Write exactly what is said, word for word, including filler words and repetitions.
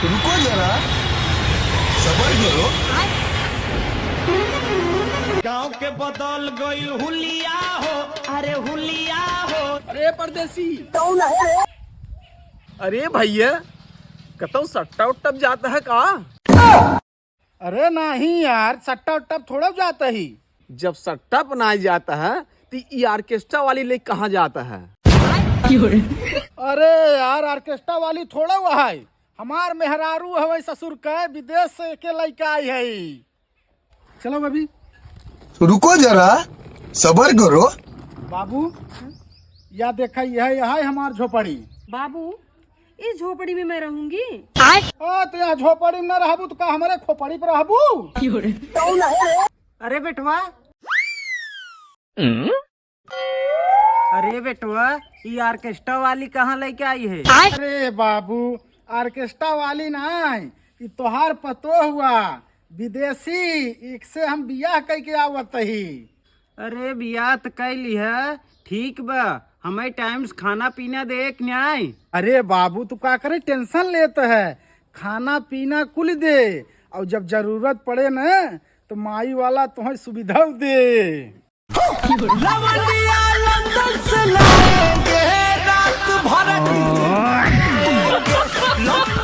रुको जरा, सबर करो। गांव के बदल गइल हुलिया हो, अरे हुलिया हो। अरे परदेसी, अरे भैया, कतौ सट्टा उट्टा जाता है का? अरे नहीं यार, सट्टा उट्टा थोड़ा जाता ही। जब सट्टा पर ना जाता है तो ये ऑर्केस्ट्रा वाली ले कहाँ जाता है? अरे यार, ऑर्केस्ट्रा वाली थोड़ा हुआ है, हमार मेहरारू हवे ससुर के, विदेश से के लइका आई है। चलो भाभी। रुको जरा, सबर करो। बाबू, या देखा, यह यह है हमार झोपड़ी। बाबू, इस झोपड़ी में मैं रहूंगी। ओ, तो यहाँ झोपड़ी में ना रहबू तो का हमारे खोपड़ी पर रहबू? अरे बेटवा, अरे बेटवा, ई ऑर्केस्ट्रा वाली कहाँ लेके आई है? अरे बाबू, ऑर्केस्ट्रा वाली ना, ई तोहार पतोह हुआ विदेशी, एक से हम बियाह कई के आवत ही। अरे बियाह त कैली है, ठीक बा, हमें टाइम से खाना पीना दे एक न्याय। अरे बाबू, तू का करे टेंशन लेत है, खाना पीना कुल दे, और जब जरूरत पड़े न तो माई वाला तुम्हें सुविधा दे।